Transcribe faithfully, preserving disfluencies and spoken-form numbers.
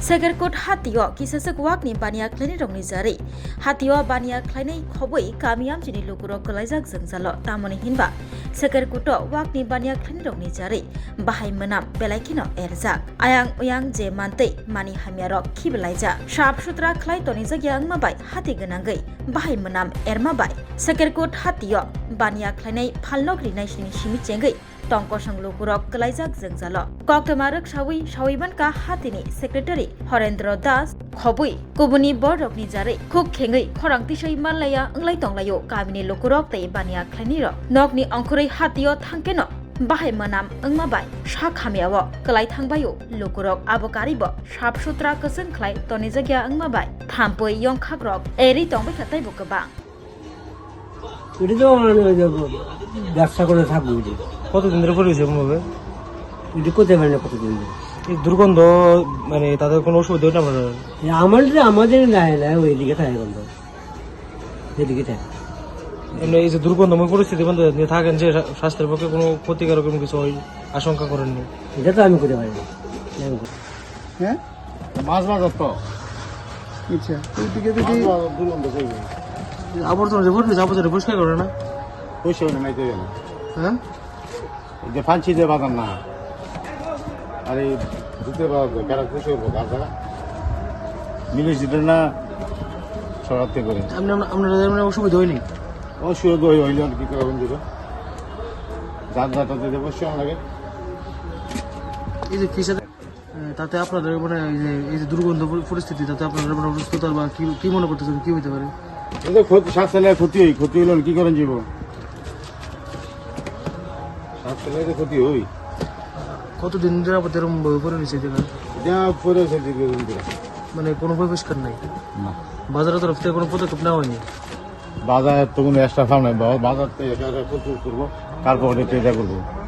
Sekerkut hatio kisaswk wakni baniya khlainai rokni jarwi. Hatio baniya khlainai khobwi kami amchini lukurok kwlaijak jwngjalo, tamoni hinba Sekerkuto wakni baniya khlainai rokni jarwi bahai mwnam belai kheno erjak. Ayang uyang je mantwi mani hamyarok khiblaijak. Sap sutra khlai tonijak ya wngma bai hati gwnangwi bahai mwnam erma bai Sekerkut hatio baniya khlainai phalnok rinai sini simi chengwi tong kosong lukurok kwlaijak jwngjalo. Koktwma rwksawi sawi mankha hatini secretary Horendro Das, khobwi kubuni bororokni jarwi khuk khengwi khorang tisai manlaiya wnglai tonglaio kamini lukurok tei baniya khlainirok. Nokni ongkhorwi hatio thangkeno bahai mwnam wngma bai sak hamyao kwlai thangbaio lukurok abo karibo sap sutra kwchwng khlai tonijak ya wngma bai thampwi yongkhakrok erwi tongbaikha teibo kwbang. এটা তো মানে ওই যে ব্যবসা করে থাকবো, ওই যে। কতদিন ধরে পড়ে হয়েছে এমনভাবে? এটা করতে পারে না কতদিন ধরে। এই দুর্গন্ধ, মানে, তাদের কোনো অসুবিধা হয় না আপনার? এ, আমাদের, আমাদের না, না, ওইদিকে থাকে গন্ধ। এদিকে থাকে। এমনি এই যে দুর্গন্ধময় পরিস্থিতির মধ্যে আপনি থাকেন, যে স্বা-, স্বাস্থ্যের পক্ষে কোনো ক্ষতিকারক এমন কিছু হয়, আশঙ্কা করেননি? এটা তো আমি করতে পারি না। আমি করি। হ্যাঁ? মাছ বাজার তো। আচ্ছা, ওইদিকে যদি মাছ বাজার দুর্গন্ধ করবে। আবর্জনা যে পড়বে, আবর্জনা পরিষ্কার করে না? পরিষ্কার করে নাই তো জানো। হ্যাঁ? এই যে ফাঁসি দিয়ে বাজার না। আর এই জুতের বাজার তো, কারা পরিষ্কার করবো, কার জায়গা? মিলিশ দিলে না, সরাতে করে। আপনি, আপনার, আপনার অসুবিধা হয়নি? অসুবিধা হই-, হইলে আর কি করে দিবে? যার যাতা দিতে অবশ্যই লাগে। এই যে ফিশারি এ, তাতে আপনাদের মানে এই যে, এই যে দুর্গন্ধ পরি-, পরিস্থিতি, তাতে আপনাদের মানে অসুস্থতার বা কি, কি মনে করতেছেন, কি হইতে পারে? এটা ক্ষতি, শ্বাস চালায় ক্ষতি হয়, ক্ষতি হইলে কি করেন জীবন? শ্বাস চালায় তো ক্ষতি হয়। কতদিন ধরে আপাতত এরকম ভাবে পড়ে রয়েছে এই জায়গায়? এটা পড়ে আছে দীর্ঘদিন ধরে। মানে কোনো পরিষ্কার নাই? না। বাজারের তরফ থেকে কোনো পদক্ষেপ নেওয়া হয়নি? বাজার তো কোনো এক্সট্রা ফার্ম নাই, বা-, বাজার তো এক্সট্রা করবো, তারপরে পেজা করবো।